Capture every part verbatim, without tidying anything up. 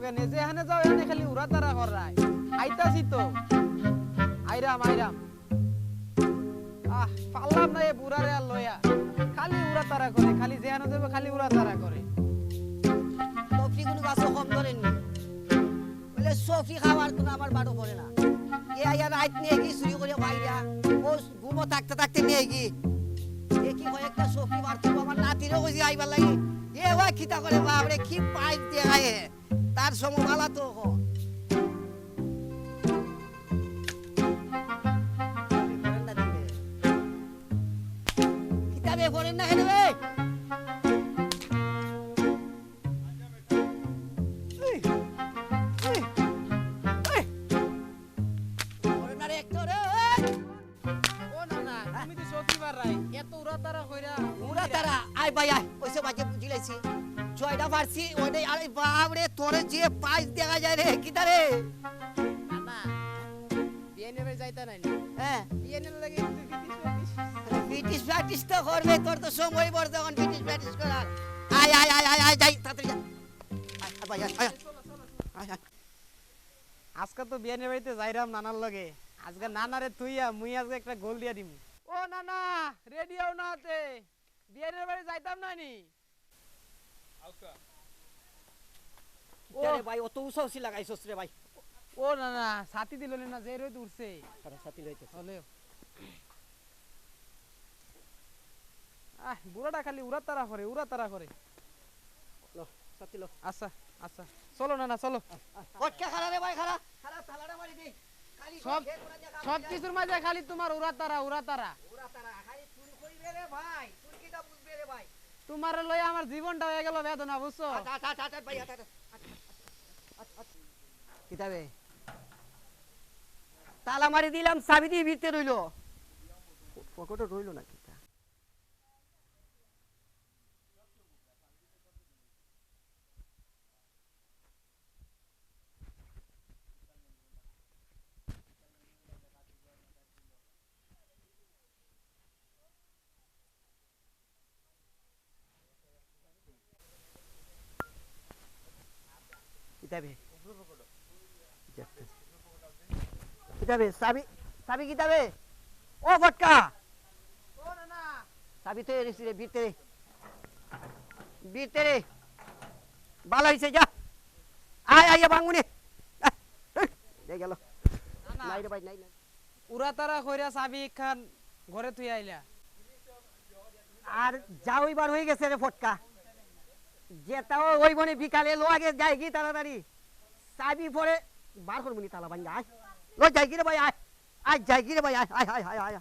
কেনে যেখানে যাও, এখানে খালি উড়াতাড়া কররায়। আইতাছি তো। আইরাম, আইরাম। আহ, পারলাম না এ বুড়ারে আর লইয়া। খালি উড়াতাড়া করে, খালি যেখানে যাইবো, খালি উড়াতাড়া করে। সফি কুনু গাছো কম ধরের নি। বলে, সফি খাওয়ার কুনু আমার বারো পড়ে না। এ আইয়া রাইত নিয়া কি চুরি করিয়া পাইরা। ও ঘুমো থাকতে থাকতে নিয়া কি। এ কি কয় একটা সফি বার করবো, আমার নাতিরে কইছি আইবার লাগি। এ ওয়া কিতা করে বাপরে, কি পাইপ দিয়া খায় হে। তার সময় বালা তো ক। কিতাবে পড়েন না কেনে বে? এই, এই, এই। পড়েন না রে একটু রে, এই। ও না না, তুমি তো সফি বার রাই, এত উড়াতাড়া কইরা। উড়াতাড়া, আয় ভাই আয়, ওইসে বাজে বুঝিলাইছি। ছয়টা পারছি, ওইটাই, আরে বাপ রে, তোরে যে পাইস দেখা যায় রে, কিতা রে? না না, বিয়ানের বাড়ি যাইতা নাই নি? হ্যাঁ। বিয়ানের লাগে তুই ফিটিস ফিটিস। ফিটিস ফিটিস তো করবে, তোর তো সময় বর যখন ফিটিস ফিটিস করার। আয়, আয়, আয়, আয়, আয়, যাই, তাড়াতাড়ি যা। আয়, আয়, ভাই, আয়, আয়। আয়, আয়। আজকে তো বিয়ানের বাড়িতে যাইরাম নানার লগে। আজকে নানারে তুইয়া, মুই আজকে একটা গোল দিয়া দিমু। ও নানা, রেডি হও না হাতে। বিয়ানের বাড়ি যাইতাম না নি? ও। আরে ভাই, অত উসাউসি লাগাইছস রে ভাই। ও না না, ছাতি দিল না, যে রোদ উঠছে। আরে ছাতি লইতেছে। হলেও। আহ, বুড়াটা খালি উড়াতাড়া করে, উড়াতাড়া করে। লো, ছাতি লো। আচ্ছা, আচ্ছা। চলো না না, চলো। কটকা খাড়া রে ভাই, খাড়া। খাড়া, তালাটা মারি দেই। খালি সব, খেয়ে তোরা যে সব খাবি কিছুর মাঝে খালি তোমার উড়াতাড়া, উড়াতাড়া। উড়াতাড়া, খালি চুরি করিবে রে ভাই। চুরি কিটা বুঝবে রে ভাই? তোমারে লইয়া আমার জীবনটা হয়ে গেল বেদনা, বুঝছো? আচ্ছা, আচ্ছা, আচ্ছা, আচ্ছা, ভাই, আচ্ছা, আচ্ছা, আচ্ছা, আচ্ছা, আচ্ছা। কিতাবে? তালা মারি দিলাম, চাবি দিয়ে ভিতরে রইলো। পকেটে রইলো না কিতা? কিতাবে? কিতাবে? চাবি, চাবি কিতাবে? ও ফটকা! চাবি তো এনেছি রে, ভিতরে। ভিতরে। ভালো হইছে, যা। আয়, আয়, ভাঙুনে। আহ, এই, এই গেল। না, না। নাই রে ভাই, নাই, নাই। উড়াতাড়া কইরা চাবি খান ঘরে থুই আইলা। আর যা অইবার হয়ে গেছে রে ফটকা। যেটাও ওই বনে বিকালে লো আগে যাইগি তাড়াতাড়ি। চাবি পরে বার করবো নি তালা ভাঙ্গা, আয়। লো যাইগি রে ভাই, আয়। আয় যাইগি রে ভাই, আয়, আয়, আয়, আয়, আয়।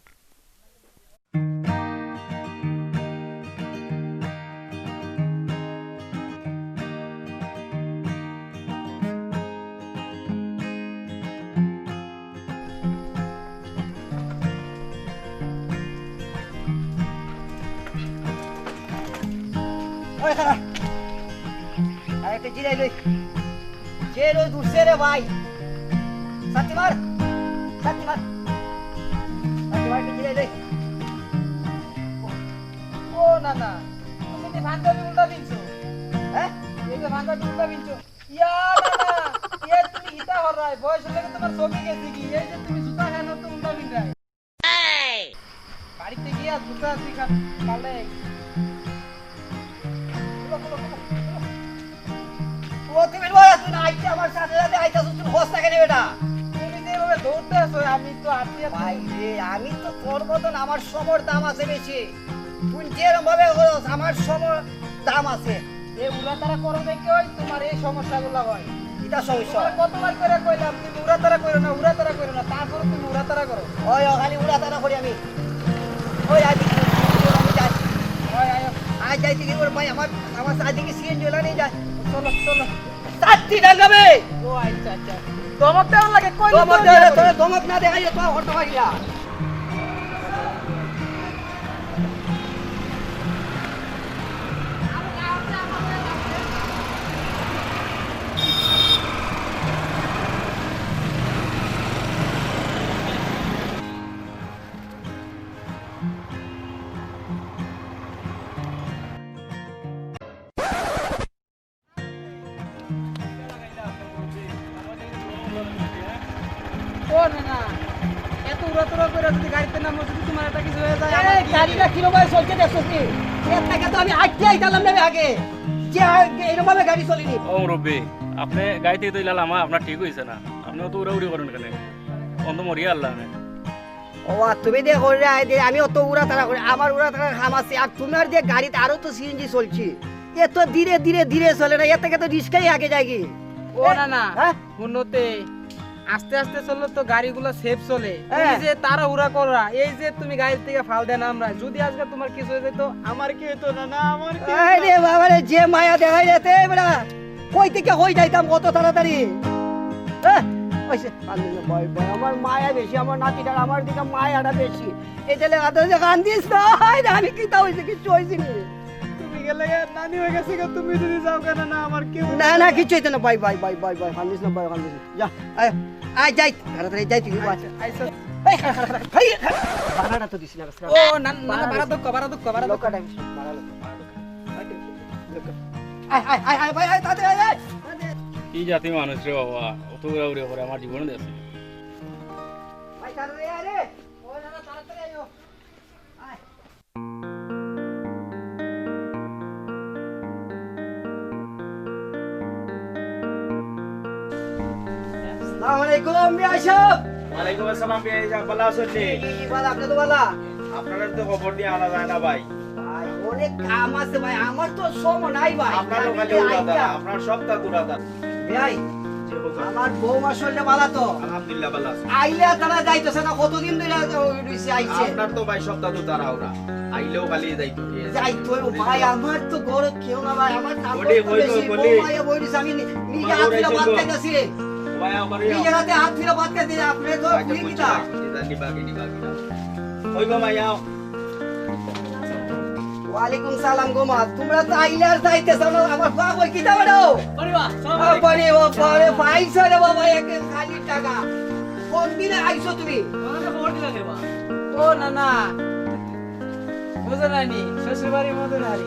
ওই খাড়া। আর একটা জিরাই লই। যে রোদ উঠছে রে ভাই। ছাতি মার। ছাতি মার। ছাতি মার, একটা জিরাই লই। ও না না, তুমি তো পাঞ্জাবি উল্টা পিনছো। হ্যাঁ? এই যে পাঞ্জাবি উল্টা পিনছো। ইয়া না না, এ তুমি ইটা হরাই, বয়স হলে তোমার ছবি গেছে কি? এই যে তুমি জুতা কেন তো উল্টা পিনরাই? বাড়িতে গিয়া জুতা তুই খা, পারলে। খুলো, খুলো, খুলো, খুলো। ও, তুমি বলো, তুই না আইতে আমার সাথে সাথে আইতাছ, তুই হস না কেন বেটা? তুমি যে এভাবে দৌড়তে আছো, আমি তো আছি আর ভাই রে, আমি তো তোর মতন, আমার সমর দাম আছে বেশি। তুই যেরকম ভাবে করস, আমার সমর দাম আছে। এই উড়াতাড়া করো দেখে ওই তোমার এই সমস্যাগুলো হয়। এটা সমস্যা তোমার হয়। কতবার করে কইলাম, তুমি উড়াতাড়া করো না, উড়াতাড়া করো না, তারপরে তুমি উড়াতাড়া করো। ওই, ও খালি উড়াতাড়া করি আমি। ওই, আজ আমি যাই। ওই, আয়। আজ যাই থেকে ওর ভাই আমার, আমার সাথে কি সিএনজি ওলা নিয়ে যায়। চলো, চলো। চারটি ডাঙ্গাবে। ও, আচ্ছা, আচ্ছা। ধমক দেওয়ার লাগে, কই ধমক দিতে দেওয়ার হবে? তোরা ধমক না দেখাইলে তো হতো পারি না। তোরা তোরা করে যদি গাড়িতে নামো, যদি তোমার একটা কিছু হয়ে যায়, এই আমার কি গাড়িটা হবে? কিরকম ভাবে চলছে দেখছস নি? এর থেকে তো আমি আটকে আইতাম না আমি আগে। যে আগে এরকম ভাবে গাড়ি চলেনি। ও মুরব্বি, আপনি গাড়ি থেকে তো ইলা লামা, আপনার ঠিক হইছে না। আপনি অত উড়াউড়ি করেন কেন? অন্ত মরিয়া আল্লাহ আমি। ও, আর তুমি দেখো রে, আই দে, আমি অত উড়া তাড়া করি, আমার উড়া তাড়ার কাম আছে। আর তোমার যে গাড়িতে আরো তো সিএনজি চলছে, এ তো ধীরে ধীরে ধীরে চলে না, এর থেকে তো রিক্সাই আগে যায় কি? ও এ, না না, হ্যাঁ? হুনতে আস্তে আস্তে চললে তো গাড়িগুলা সেফ চলে। তুমি হ্যাঁ। যে তাড়াহুড়া করা, এই যে তুমি গাড়ি থেকে ফাল দেন আমরা, যদি আজকে তোমার কিছু হয়ে যেত, আমার কি হইতো না, না, আমার কি হইতো আরে না? বাবা রে, যে মায়া দেখাই যেতে বেটা, কই থেকে কই যাইতাম কত তাড়াতাড়ি। হ্যাঁ, ওই সে, কান্দিস না, ভয়, ভয়, আমার মায়া বেশি, আমার নাতিটার আমার দিকে মায়াটা বেশি। এই যে লেখা তো যে কান্দিস না, হায় রে, আমি কিতা হইছে, কিচ্ছু হইছে নি। তুমি গেলে গা, নানি হয়ে গেছে গা, তুমি যদি যাও কেন না, আমার কেউ না, না, কিচ্ছু হইতো না, ভাই, ভাই, ভাই, ভাই, ভাই, কান্দিস না, ভাই, কান্দিস না। যা, আয়, আয়, যাই, তাড়াতাড়ি যাই, তুই আয়। আচ্ছা, আচ্ছা। এই, খাড়া, খাড়া, খাড়া, এই, খাড়া। বাড়াটা তো দিস না, ও, না, না, না, বাড়া বাড়া দক্ষ, বাড়া দক্ষ, বাড়া দক্ষ। লোকটা দিস, বাড়া লোক, বাড়া লোক। আয়, আয়, আয়, আয়, ভাই, আয়, তাড়াতাড়ি আয়, আয়, তাড়াতাড়ি। কি জাতি মানুষ রে বাবা, অত উড়াউড়ি করে আমার জীবনে দেখছি। ভাই, তাড়াতাড়ি আয় রে। ও, না, না, তাড়াতাড়ি আয়, ও। আয়। আসসালামু আলাইকুম, বিয়াই সাহেব। ওয়ালাইকুম আসসালাম, বিয়াই সাহেব, ভালা আছইন নি? জি, জি, ভালা, আপনি তো ভালা? আপনারে তো খবর দিয়া আনা যায় না, ভাই। ভাই, অনেক কাম আছে, ভাই, আমার তো সময় নাই, ভাই। আপনার আমি লোকালে যে উড়া আইতা। তারা, আপনার সব তা উড়া তারা। বিয়াই, জি, বলুন। আমার বৌমার শরীরটা ভালা তো? আলহামদুলিল্লাহ, ভালা আছে। আইলে তারা যাইতেছে না, কতদিন ধরে রইছে আইছে। আপনার তো ভাই সপ্তাহ তো তারা ওরা। আইলেও খালি যাইতো। যাইতো, ভাই, আমার তো ঘরে কেউ না, ভাই, আমার কাপড় ওরে, তো ওই তো বেশি, বলি। বৌমায় বই দিছে, আমি নি-, নিজে তোমার হাত ওরে ফিরা ভাত তো। খাইতেছি। ভাই, আমার ইয়া। নিজে হাতে হাত ফিরা ভাত খাইতে, আপনি তো আচ্ছা, বুঝি বুঝছি, কিতা? বুঝছি, জানি বাকি, নি বাকি না। ওই গো, ভাই, আও। ওয়ালাইকুম সালাম গো মা, তোমরা তো আইলে আর যাইতে চাও না, আমার বাপ ওই কিতা বেড়াও? আরে বাহ, সালাম আলাইকুম। আরে বাবা রে, পাইছো রে বাবা, এক খালি টাকা। কোন দিনে আইছো তুমি? তোমার তো খবর দিলা রে বাবা। ও না না, বুঝো না নি, শ্বশুর বাড়ি মধুর হাড়ি।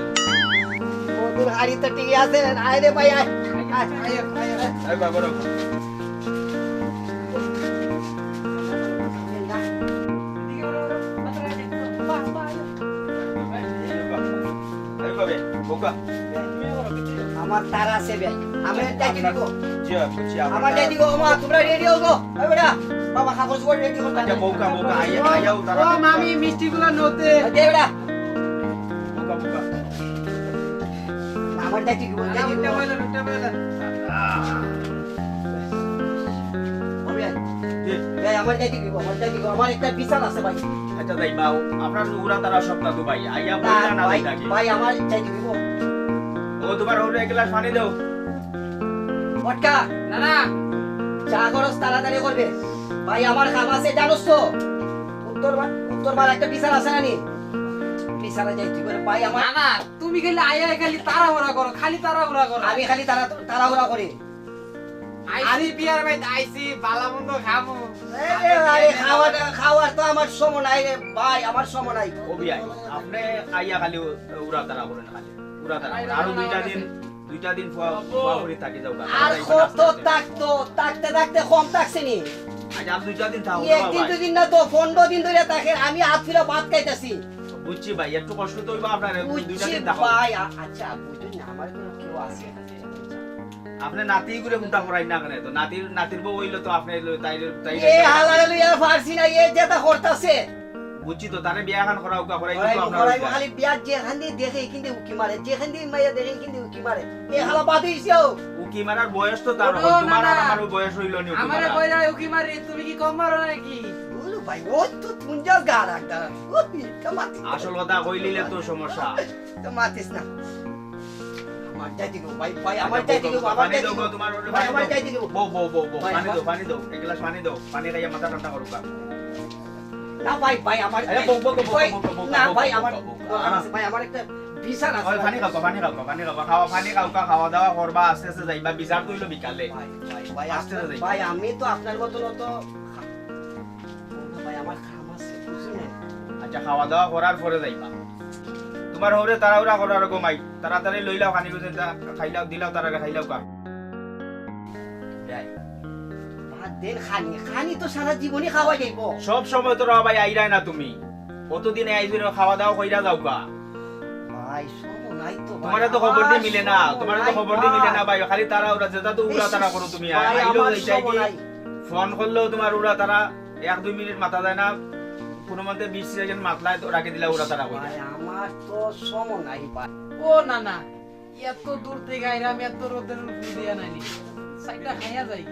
মধুর হাড়ি তো ঠিক আছে, আয় রে ভাই, আয়, আয়, আয়, আয়, আয়। এই বাবা রে। এই বাবা, বউকা। আমার তারা আছে ভাই, আমার যাইতে দিব। জি, বুঝছি, আমার আমার যাইতে দিব, মা, তোমরা রেডি হও গো। এই বেটা, বাবা, কাপড় চোপড় রেডি করো। আচ্ছা, বউকা, বউকা, আইয়া, আইয়াও তারা। ও মামি, মিষ্টিগুলা নতে। দে বেটা। বউকা, বউকা। আমার যাইতে দিব, যাইতে দিব। উঠা বইলা, উঠা বইলা। ও ভাই, জি। ভাই, আমার যাইতে দিব, আমার যাইতে দিব, আমার একটা বিচার আছে ভাই। আচ্ছা, যাই বাউ, আপনার উড়া তারা সব না তো ভাই, আইয়া না, বইলা না ভাই, যাইতা কি? ভাই, আমার যাইতে দিব। ও, তোমার হরে এক গ্লাস পানি দাও। মটকা, না, না। চা খরচ তাড়াতাড়ি করবে। ভাই, আমার কাম আছে, জানোস তো? উত্তর বা-, উত্তর বার একটা বিচার আছে না নি? বিচারে যাইতে করে, ভাই, আমার না, না, তুমি খালি আইয়া খালি তাড়াহুড়া করো, খালি তাড়াহুড়া করো। আমি খালি তাড়া-, তাড়াহুড়া করি। আইছি আমি বিয়ার বাড়িত, আইছি, বালা মন্দ খামু। এ, আরে, খাওয়াটা, খাওয়ার তো আমার সময় নাই রে ভাই, আমার সময় নাই। ও বিয়াই, আপনি আইয়া খালি উ-, উড়াতাড়া করেন খালি, উড়াতাড়া করেন। আরো দুইটা দিন, দুইটা দিন ফুয়া, ফুয়া করি থাকি যাও গা। আর কত থাকতো, থাকতে থাকতে কম থাকছে নি। আজ আর দুইটা দিন থাকো এই একদিন ভাই। দুই দিন না তো, পনেরো দিন ধরে থাকে, আমি হাত ফিরা ভাত খাইতাছি। বুঝছি ভাই, একটু কষ্ট তো হইবা আপনার, দুইটা বুঝছি দিন থাকো। ভাই, আ-, আচ্ছা, বুঝুন না, আমার কোনো কেউ আছে না। আপনি নাতি করে হুন্ডা করাই না কেন? তো নাতির, নাতির বউ হইলো তো আপনি তাই, তাই এ হালারে লইয়া পারছি না, এ যেটা করতাছে। বুঝছি তো, তারে বিয়া খান করা উকা করাই তো করাইবো, আপনার করাইবো, অধিকার। খালি বিয়ার যেখান দিয়ে দেখে, এখান দিয়ে উকি মারে, যেখান দিয়ে মাইয়া দেখে, এখান দিয়ে উকি মারে। এ হালা বাদ হইছে ও। উকি মারার বয়স তো তার ওটা হইল, তোমার না, আর না। আমার ওই বয়স হইল নি উকি আমারে মারার। কইরা উকি মারি, তুমি কি কম মারো নাকি? ওরে ভাই, ও তো তুঞ্জা গা রাখতা। ও, এটা মাতিস না। আসল কথা কইলিলে তো সমস্যা। তো মাতিস না। আমার যাইতে গো, ভাই, ভাই, আমার আচ্ছা, যাইতে বউ, গো, বউ, আমার পানি যাইতে দাও গো। গো, তোমার ওরে ভাই, পানি আমার দাও। যাইতে গো। বউ, বউ, বউ, বউ, ভাই, পানি আমার দাও, পানি দাও, এক গ্লাস পানি দাও, পানি খাইয়া মাথা ঠান্ডা করুক। না ভাই, ভাই, আমার আরে, বউ, বউ, বউ, ভাই, বউ, বউ, বউ, না বউ, ভাই, বউ, আমার বউ, বউ, বউ, আমার আছে, ভাই, আমার একটা বিচার আছে, ওই ভাই। পানি খাও, পানি খাও, পানি খাও, খাওয়া, পানি খাও, খাওয়া দাওয়া করবা, আস্তে আস্তে যাইবা, বিচার তো হইলো বিকালে। ভাই, ভাই, ভাই, আস্তে আস্তে আপনার, যাইবা। ভাই, আমি তো আপনার মতন অত খা-, না ভাই, আমার কাম আছে, বুঝলেন? আচ্ছা, খাওয়া দাওয়া করার পরে যাইবা। তোমার হউরে তাড়াহুড়া করার গো মাই, তাড়াতাড়ি লইলাও খানি, বুঝলেন, তা খাইলাও, দিলাও, তাড়াতাড়ি খাইলাও কা। যাই। দেন খানি, খানি তো সারা জীবনই খাওয়া যাইব। সব সময় তো রে ভাই আইরায় না তুমি, কতদিনে আইছো রে, খাওয়া দাওয়া কইরা যাওগা। ভাই, সময় নাই তো ভাই। তোমারে তো খবর দি মিলে না, তোমারে তো খবর দি মিলে না ভাই, খালি তাড়াহুড়া, যেটা তো উড়া তাড়া করো তুমি। ভাই, আইলেও আমার সময় নাই। ফোন করলেও তোমার উড়া তাড়া, এক দুই মিনিট মাতা যায় না, কোনো মতে বিশ সেকেন্ড মাতলায় তো রাখি দিলা উড়া তাড়া কইরা। ভাই, আমার তো সময় নাই ভাই। ও না না, এত দূর থাকি আইরাম, এত রোদের উঠে দিয়া নাইনি, চাইরটা খাইয়া যাই।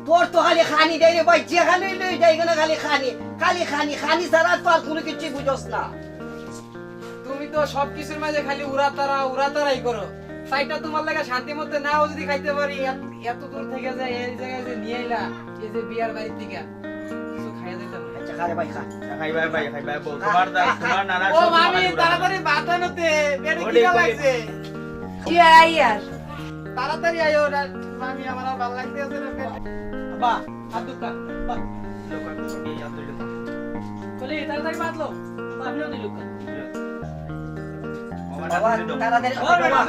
তোর তো খালি খানি দেয় রে ভাই, যেখানে লই যাই কেন খালি খানি, খালি খানি, খানি ছাড়া তো আর কোনো কিছু বুঝস না। তুমি তো সব কিছুর মাঝে খালি উড়াতারা, উড়াতারাই করো। চাইরটা তোমার লাগি শান্তি মতো নাও যদি খাইতে পারি, এত, এত দূর থাকি যে এই জায়গায় যে নিয়া আইলা, এই যে বিয়ার বাড়ি থাকি, কিছু খাইয়া যাইতাম। আচ্ছা, খা রে ভাই, খা। খাইবায় ভাই, খাইবায় বউ, তোমার দা-, তোমার নানার ও সাথে মামি, খালি উড়াতারা। তাড়াতাড়ি ভাত আনো তে, পেটে খিদা লাগছে। কি আই আর? তাড়াতাড়ি আইও না, মামি, আমার আর ভালো লাগতেছে না পেট। বাহ, হাত দুকা, বাহ। এই হাত দুকা। বলে, তাড়াতাড়ি ভাত লো, আপনিও দুই লোক। বাবা, তাড়াতাড়ি ও, বাবা।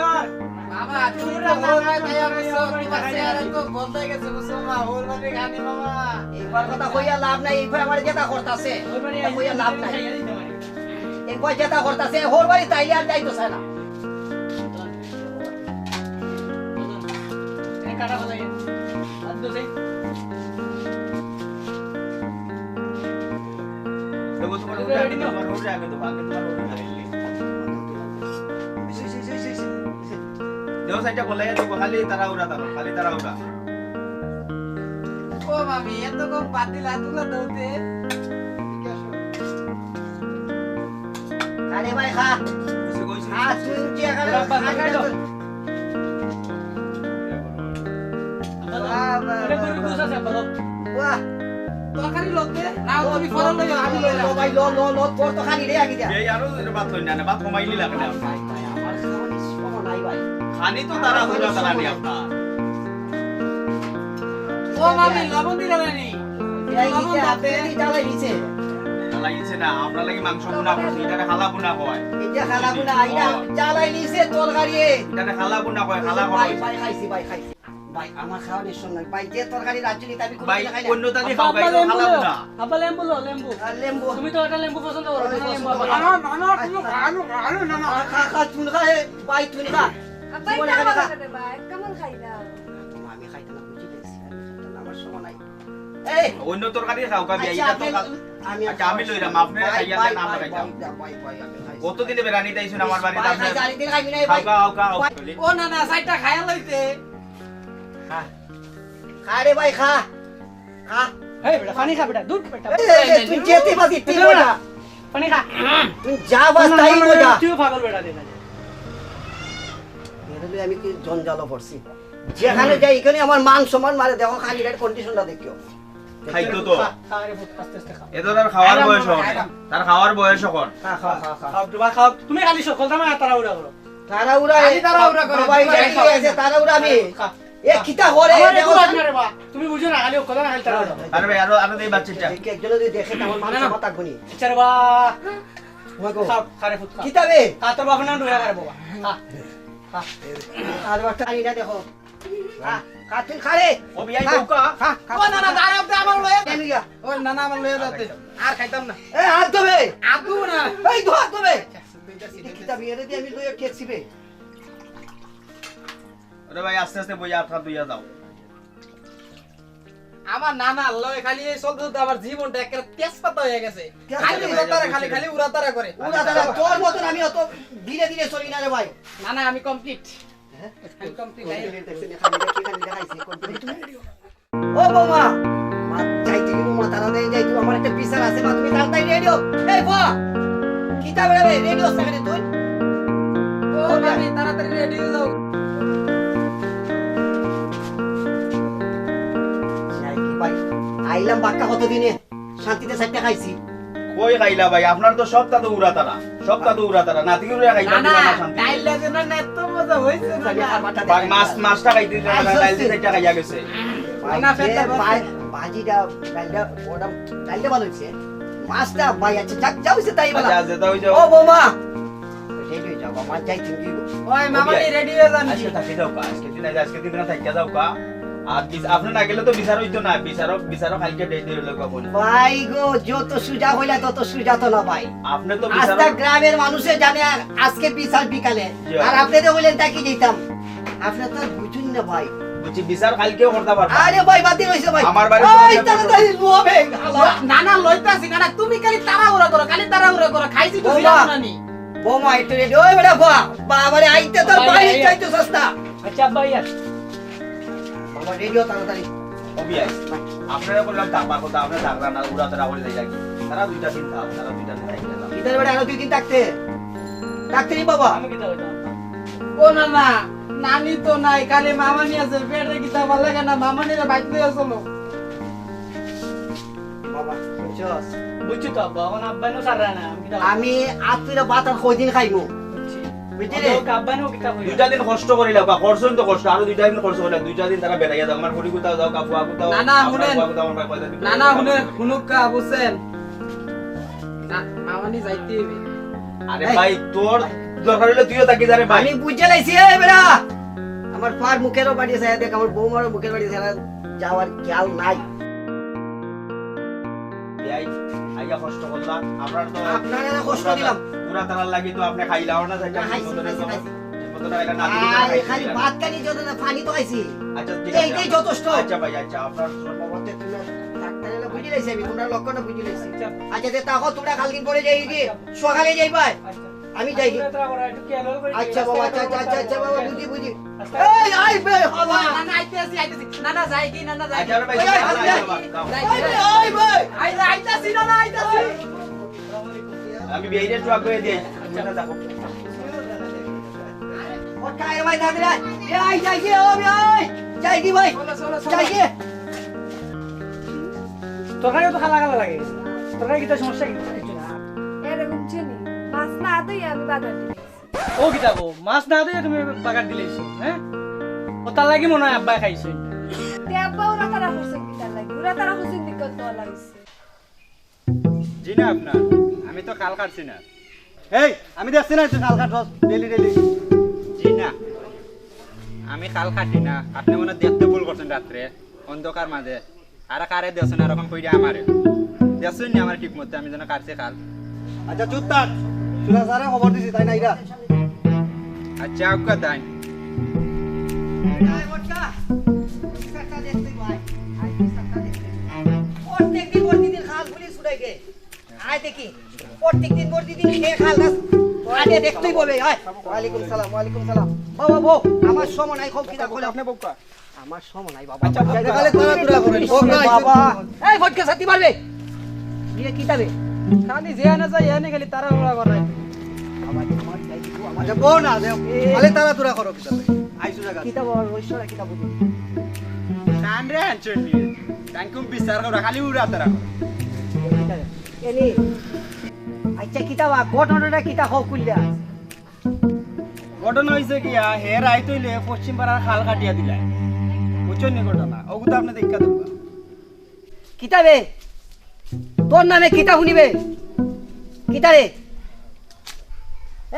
বাবা, তুমি তো বড় ভাই, তাই আমি সব তোমার চেহারা তো বদলে গেছে, বুঝছো মা? ওর বাড়ি গানি বাবা। এইবার কথা কইয়া লাভ নাই, এইবার আমার যেটা করতাছে, ওই বাড়ি কইয়া লাভ নাই। একবার যেটা করতাছে, ওর বাড়ি তাইলে আর যাইতো চায় না। এই কাটা ভালো লাগে। আর তো সেই। দেখো, তোমার ওটা আগে, তোমার ওটা আগে, তোমার আগে, তোমার ওটা আগে। দেও, সাইডটা বলে, এত খালি তাড়াহুড়া, তাড়াহুড়া, খালি তাড়াহুড়া। ও মামি, এত কম বাতিল আতুলা দৌতে। আরে ভাই, খা। কইছি, কইছি। খা, তুই কি এখানে বাবা, খা, বাবা, খা। বাবা, এটা গরুর গোশ আছে, বাবা। বাহ। তরকারি লতে, না, লো, তুমি লো, ফরন লইও, আমি লো, লইলাম। লো, ভাই, লো, লো, লো, তোর তো খালি রে আগে যা। এই আরো এটা ভাত লই না, না, ভাত কমাইলি লাগে না। ভাই, ভাই, আমার খাওয়ানি সময় নাই, ভাই। খানি তো তাড়াহুড়া, তাড়াহুড়া নি আপনার। ও মামি, লবণ দিলা না নি? এই লবণ দিতে দাও। আপনি জ্বালাই দিছে। জ্বালাই দিছে না, আমরা লাগি মাংস ভুনা করছি, এটারে খালা ভুনা কয়। এটা খালা ভুনা, এটা ও। জ্বালাই দিছে তরকারি। এটারে খালা ভুনা কয়, খালা ভাই, কয়। ভাই, খাইছি, ভাই, খাইছি। ভাই, আমার খাওয়ানির সময় নাই। ভাই, যে তরকারি রাজ্য নিতে আমি কোনো ভাই, দিন খাই না। অন্য তালি আব্বা, খাও, খাই, আব্বা, লেম্বু খালা লো। ভুনা। আব্বা, লেম্বু লো, লেম্বু। আর লেম্বু। তুমি তো একটা লেম্বু পছন্দ করো, ওই না, পছন্দ লেম্বু করো। আব্বা। না, না, না, তুমি খাও, খাও, খাও, তুমি খাও, এই, ভাই, তুমি খা। আব্বা, তুমি এটা খা, খাও খা। না রে ভাই, কেমন খাইলা? আমি খাইতে না, বুঝি গেছি, আমি খাইতে না, আমার সময় নাই। এই! অন্য তরকারি খাও, খাবি, আচ্ছা, এটা তো আপনি, খা-, আমি আর আচ্ছা, আমি খাওয়া লইলাম, আপনি ভাই, খাইয়া ভাই, দেন, আমরা ভাই, খাইতাম। ভাই, ভাই, ভাই, আমি খাইছি। কতদিনে বেড়ানি তাইছুন আমার বাড়িতে, ভাই, আপনি খাইছি, আরেকদিন খাইবি না, খাও, ভাই। খাও, খাও, খাও। ভাই। ও না, না, সাইডটা খাইয়া লইতে। খা। খা রে ভাই, খা। খা। এই বেটা, পানি খা বেটা, দুধ বেটা। এই, এই, এই, তুই যেতে পারবি, তুই বেটা। পানি খা। তুই যা বাস না, তাই না, না, মজা। তুইও পাগল বেটা রে। এরে লইয়া আমি কি জঞ্জালো পড়ছি। যেখানে যাই, এখানে আমার মান সম্মান মারে, দেখো খালি এর কন্ডিশনটা দেখিও। খাইতো তো। খা, খা রে, আস্তে আস্তে খা। এ তো তার খাওয়ার আরাম বয়স করে, অখন। আরাম। তার খাওয়ার বয়স অখন। খা, খা, খা, খা। খাও, বাবা, খাও। তুমি খালি সকল দামে তাড়াহুড়া করো। তাড়াহুড়া খালি এ, তাড়াহুড়া করো, বাবা, এই তুমি খালি খাও। আছে, তাড়াহুড়া আমি। খা, এ, খা। কিতা করে? আমার এ, একটু দেখো বাদ তো। না রে বাবা। তুমি বুঝো না, খালি সকল দামে খালি তাড়াহুড়া। আরে ভাই, আরো, আরো দেই বাচ্চাটা। দেখি, একজনে যদি দেখে, তো আমার মান না, না। সম্মান থাকবো নি। আচ্ছা রে বাবা। ওগো। খা, খা রে পুত, খা। কিতা বে? খা, তোর বাপের নাম ধরে খা রে বাবা। খা, খা। আর বাচ্চা খালি না দেখো। খা, খা, তুই খা রে। ও বিয়াই খা, দৌকা। খা, খা। ও না, না, দাঁড়াও, আপনি আমার লয়ে। কেন ইয়া? ও না, না, আমার লয়ে যাতে। আর খাইতাম না। এ, হাত ধোবে। হাত ধোবো না। এই তো হাত ধোবে। আচ্ছা, দুইটা সিধা এটা কিতা বিয়ে রে, আমি লয়ে খেয়েছি বে। আরে ভাই, আস্তে আস্তে বইয়া আটকা দুইয়া যাও। আমার নানার লগে খালি এই চলতে চলতে আমার জীবনটা একেবারে তেজপাতা হয়ে গেছে। তেজপাতা খালি হয়ে উড়াতারা, গেছে। খালি, খালি উড়াতারা করে। উড়াতারা, তোর মতন আমি অত ধীরে ধীরে চলি না রে ভাই। না, না, আমি কমপ্লিট। হ্যাঁ? আমি কমপ্লিট। কমপ্লিট দেখছি না, খালি দেখি, খালি দেখাইছি, কমপ্লিট। ও বৌমা, মা, যাই তুমি বৌমা, তাড়াতাড়ি যাই, তুমি আমার একটা বিচার আছে, মা, তুমি তাড়াতাড়ি রেডি হও। এই বা, কিতা বেড়াবে, রেডি হস না কেন তুই? ও, ও, আমি তাড়াতাড়ি রেডি হয়ে যাও। যাই কি ভাই, আইলাম বাক্কা কত দিনে, শান্তিতে চাইরটা খাইছি। কই খাইলা ভাই? আপনার তো সপ্তাহ তো উড়াতারা, সপ্তাহ তো উড়াতারা। নাতি উড়ে খাইলা না, না, না, শান্তি। খাইলা যে না, না, এত মজা হইছে না, না। ভাই, মাছ, মাছটা খাইতে দিলা না, আচ্ছা, ডাইল আচ্ছা। চাইরটা খাইয়া গেছে। ভাই, না, যে ফেরত ভাই, ভাজিটা, ডাইলটা, ওটা, ডাইলটা ভালো হইছে। মাছটা ভাই, আচ্ছা, যাক, যা হইছে তাই ভালো। আচ্ছা, যেটা হইছে ও বৌমা, রেডি হয়ে যাও, বাবা, যাই তুমি। ওই মামা, রেডি হয়ে যান। আজকে থাকি যাও কা, আজকে দিন, আজকে দিন না থাকি যাও কা। আর বিচ-, আপনে না গেলে তো বিচার অইতো না। বিচারক, বিচারক কাইলকে ডেট দিলাউক্কা। ভাই গো, যত সুজা কইলা তত সুজা তো না ভাই। আপনে তো বিচারক। আস্তা গ্রামের মানুষে জানে আ-, আজকে বিচার বিকালে। জি। আর আপনে তো কইলেন তাকি যাইতাম। আপনে তো বুঝুন না ভাই। বুঝছি, বিচার কাইলকেও করতা পারবা। আরে ভাই, বাতিল অইছে ভাই। আমার বাড়ি ওই তো তাড়াতাড়ি লুয়া ভাই। না, না, লইতাছি না, না, তুমি খালি তাড়াহুড়া করো, খালি তাড়াহুড়া করো, খাইছি তো বৌমা। ছিলাম না নি। বৌমা, একটু রেডি। ওই বেটা, বাবা, বাবারে আইতে তোর ভাই, বাইরে ভাই। যাইতে সস্তা। আচ্ছা, আব্বা, ইয়ার। বাবা, রেডি হ তাড়াতাড়ি। ও বিয়াই, আপনারে কইলাম থাকবার কথা, আপনে থাকলা না, উড়াতাড়া করি যাইলা কি? তারা দুইটা দিন থাক, তারা দুইটা দিন থাকি গেলাম। ইতার বেটা আরো দুই দিন থাকতে, থাকতে নি বাবা। আমি কিতা কইতাম? ও না, না, নানি তো নাই, খালি মামানি আছে, পেটে কিতা ভালা লাগে না, মামানিরে বাইক লইয়া চলো। বাবা, বুঝছস? বুঝছি তো আব্বা, এখন আব্বাইনও সারা না, আমি কিতা আমি আত্মীয় ভাত আর কয়দিন খাইমু? বুঝছি। বুঝলি রে? ওকে আব্বাইনও কিতা কইরা? দুইটা দিন কষ্ট করিলা, বা করছইন তো কষ্ট, আরো দুইটা দিন কষ্ট করিলা, দুইটা দিন তারা বেড়াইয়া যাও, আমার করি কোথাও যাও, কাপু আগুতাও, না, না, আপনার হুনেন। কোথাও আমার কয়টা দিন না, না, হুনেন, হুনুক্কা, বুঝছেন? না, মামানি যাইতে হইবে। আরে এই, ভাই, তোর ভাই। দরকার হইলে তুইও থাকি যা রে ভাই। আমি বুঝে লাইছি, এই বেটা। আমার পার মুখেরও বাড়ি আছে, দেখ, আমার বৌমারও মুখের বাড়ি আছে, যাওয়ার খেয়াল নাই। এই, আইয়া কষ্ট করলা, আমরা তো আপনারে না কষ্ট দিলাম। পুরা তারার লাগি তো আপনি খাইলাও না, যাইতে না, খাইছি, মতন খাইছি, খাইছি। মতন খাইলা না, আরে, খাইছি খালি না। ভাত খানি জন্য না, পানি তো খাইছি। আচ্ছা, ঠিক আছে। এইটাই যথেষ্ট। আচ্ছা ভাই, আচ্ছা, আপনার ডাক্তারে না বুঝি লাইছি আমি, তোমরা লক্ষণ না বুঝি লাইছি। আচ্ছা। আচ্ছা, যে তাকো তোমরা কালদিন পরে যাই কি? আচ্ছা। সকালে যাই ভাই। আচ্ছা। আমি যাই কি? তাড়াতাড়ি করো, একটু খেয়াল করে আচ্ছা বাবা, আচ্ছা, আচ্ছা, আচ্ছা, আচ্ছা বাবা, বুঝি, বুঝি। আস্তে। এই, আই বে, বাবা। না, না, আইতেছি, আইতেছি। না, না, যাই কি? না, না, যাই কি? আচ্ছা, ভাই, যাই, যাই, যাই, যাই, যাই, যাই। যাই, যাই। আই, আই, আইতাছি, না, না, আইতাছি। আমি বিয়াইরে একটু আগে দিয়ে। আচ্ছা, দেখো। ও কায় ভাই, দাদি রে। এ, আই, যাই কি? ও, ভাই, যাই কি ভাই? চলো, চলো, চলো। যাই কি? তরকারি তো খালা খালা লাগে। তরকারি কিতা সমস্যা কি? কিছু না। এরকম চিনি। মাছ না আদৌ আমি বাজার দিই। ও কিতা কও, মাছ না দিয়া তুমি বাগার দিলাইছো, হ্যাঁ? ও তার লাগি মনে হয় আব্বায় খাইছে। তে আব্বা ওরা তারা করছেন কিতার লাগি? ওরা তারা করছেন দিকে তো লাগছে। জি না আপনার, আমি তো খাল কাটছি না। এই, আমি দেখছি না তুই খাল কাটছস ডেইলি ডেইলি। জি না, আমি খাল কাটি না। আপনি মনে হয় দেখতে ভুল করছেন রাত্রে অন্ধকার মাঝে। আর কারে দেছো না এরকম কইরা আমারে। দেছো নি আমার ঠিক মতো, আমি যেন কাটছি খাল। আচ্ছা, চুপ থাক। সুরা স্যারে খবর দিছি, তাই না এরা? আচ্ছা, আউক্কা তাই। এই, বটকা, বিচারটা দেখ তুই ভাই। আই বিচারটা দেখ তুই। প্রত্যেক দিন ওর দিদির খাল পুলিশ উঠাই দে। আয় দেখি, প্রত্যেক দিন ওর দিদির কে খাল গাছ আগে দেখতেই বলবে, আয়। ওয়ালাইকুম সালাম, ওয়ালাইকুম সালাম। বাবা, বউ, আমার সময় নাই, খুব খিদা বউকা, করলো। আপনি বউকা। আমার সময় নাই বাবা। আচ্ছা, আমার আপনি জায়গা খালি তাড়াহুড়া করেন। ও, না, বাবা। এই ফটকে সাথী মারবে। দিয়ে কিতাবে? খালি যে আনে যায়, এনে খালি তাড়াহুড়া করে। বাবা, তোমার যাই দিব, আমার আচ্ছা, বউ না, দেও। এ। খালি তাড়াহুড়া করো কিতাবে? আইসু জায়গা। কিতাব আর ঐশ্বরা কিতাব বুঝি। কান রে আনছনি। তাই কোন বিচার করো, খালি উড়া তাড়া করো। কিতাবে? এনি। আচ্ছা, কিতাব, ঘটনাটা কিতা হক কইলা? ঘটনা হইছে কি, আ, হে রাইত হইলে পশ্চিম পাড়ার খাল কাটিয়া দিলায়। বুঝছনি ঘটনা? ওগুতো আপনি দেখা দেবো। কিতা বে? তোর নামে কিতা শুনিবে? কিতা রে?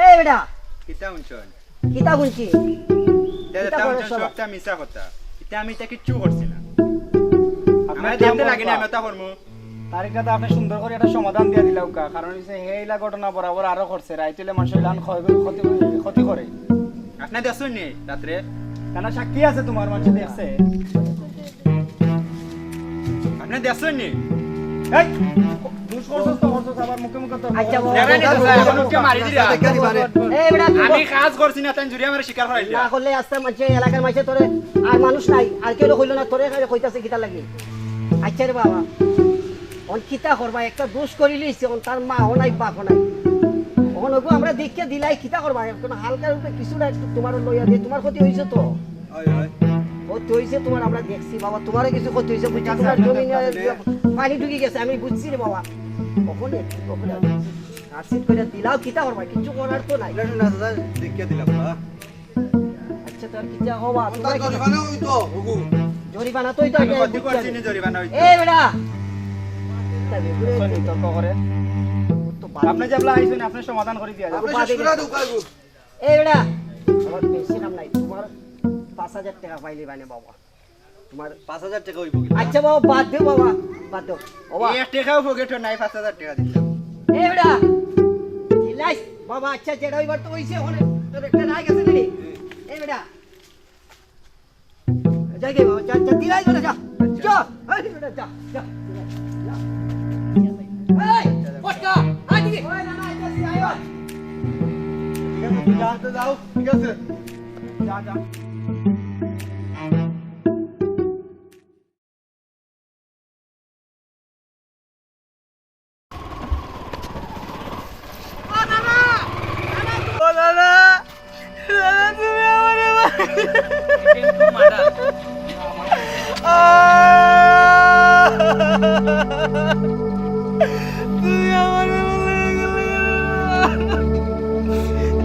এই বেটা। কিতা শুনছন? কিতা শুনছি? দাদা, কিতা তা করে শুনছন সব? সবটা মিছা কথা। ইতা আমি ইতা কিচ্ছু করছি না। আপনার আমার দেখতে লাগে না, আমি ওটা করবো। তার একটা তো আপনি সুন্দর করে একটা সমাধান দিয়া দিলা উকা, কারণ হইছে হে ইলা ঘটনা বরাবর আরো করছে, রাইত হইলে মানুষের ইলান ক্ষয় করে, ক্ষতি করে, ক্ষতি করে। আপনি দেখছন নি রাত্রে? না, না, সাক্ষী আছে তোমার, মানুষে দেখছে। আপনি দেখছন নি? এই, দুষ করছস তো করছস, আবার মুখে মুখে তো আচ্ছা, বাবা। দেখা নি তো, স্যার, মুখে মারি দিরা। এই বেটা, তুই আমি কাজ করছি না, তাই জুড়ি আমার স্বীকার করাই না দিলা। করলে আস্তে মানছে, এলাকার মাঝে তোরে আর মানুষ নাই, আর কেউ কইলো না, তোরে খালি কইতাছে কিতা লাগি। আচ্ছা রে বাবা, অন কিতা করবা? একটা দোষ করি লিছে, অন তার মা ও নাই, বাপ ও নাই। অন ওগো আমরা দেখিয়া দিলাই, কিতা করবা? এখন হালকা রূপে কিছু না, একটু তোমার লইয়া দিয়ে, তোমার ক্ষতি হইছে তো। হয়, হয়। ক্ষতি হইছে তোমার, আমরা দেখছি বাবা, তোমারও কিছু ক্ষতি হইছে, বুঝছি, তোমার জমি নিয়ে পানি ঢুকে গেছে, আমি বুঝছি রে বাবা। কখন একটু কখন আর sit করে দিলাও, কিতা করবা? কিচ্ছু করার তো নাই। না, না, না, দাদা, দেখিয়া দিলাম, বাবা। আচ্ছা, তোর কিতা হবা? তোমার জরিমানা হইতো, হুকু। জরিমানা তো হইতো, আমি ক্ষতি করছি নি, জরিমানা হইতো। এ বেটা। তর্ক করে। তো বাদ আপনি যে আপনার আইছেন, আপনি সমাধান করে দিয়া যাবেন। আপনি শেষ করে দেন, কাকু। এ বেটা, আমার বেশি কাম নাই, তোমার পাঁচ হাজার টাকা পাইলি মানে বাবা। তোমার পাঁচ হাজার টেকা অইবো কিতা? আচ্ছা বাবা, বাদ দেও বাবা, বাদ দেও। বাবা। এক টেকাও পকেটো নাই, পাঁচ হাজার টেকা দিতাম। এ বেটা, দিলাইস বাবা, আচ্ছা, যেটা অইবার তো অইছে, অখন তোর একটা রাগ আছে না রে? এ বেটা, যাই গে বাবা, যা, যা, দিলাইস বেটা, যা। যা, এই বেটা, যা, যা, যা। এই, ফটকা, আয় দিকে। ওই না, না, এটা দিয়ে আয়, ওই। ঠিক আছে, তুই যা, তো যাও, ঠিক আছে। যা, যা। ও দাদা, দাদা, তুমি আমারে মা-, কিন্তু মারা। আহ! তুমি আমারে ভুলে গেলে।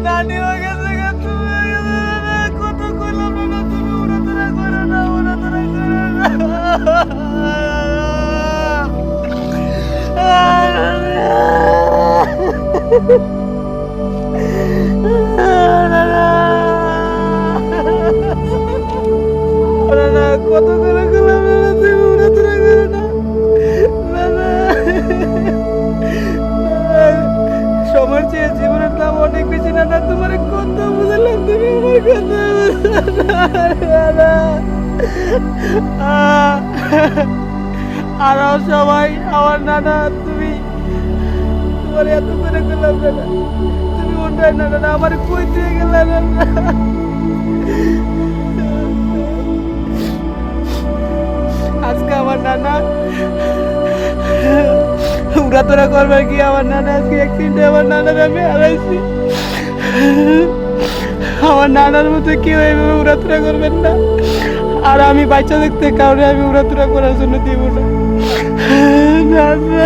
নানি হয়ে গেছে গো, তুমি হয়ে গেছে গো। কত কইলাম না, না, তুমি উড়াধুরা করো না, উড়াধুরা করো না। না, না, কত করে গেলাম, না, না, তুমি উড়াধুরা করো না। না, না। সময়ের চেয়ে জীবনের দাম অনেক বেশি, নানা। তোমারে কত বুঝাইলাম, তুমি আমার কথা বুঝো না, নানা। আহ, আর সবাই, আমার নানা, তুমি, তোমারে এত করে কইলাম, নানা। তুমি অন্যায়, নানা, না, আমার কই দিয়ে গেলা, নানা? আজকে আমার নানা উড়াধুরা করবার কি, আমার নানা আজকে অ্যাক্সিডেন্টে আমার নানারে আমি হারাইছি। আমার নানার মতো কেউ এইভাবে উড়াধুরা করবেন না। আর আমি বাচ্চা থাকতে কাউরে আমি উড়াধুরা করার জন্য দিব না। নানা।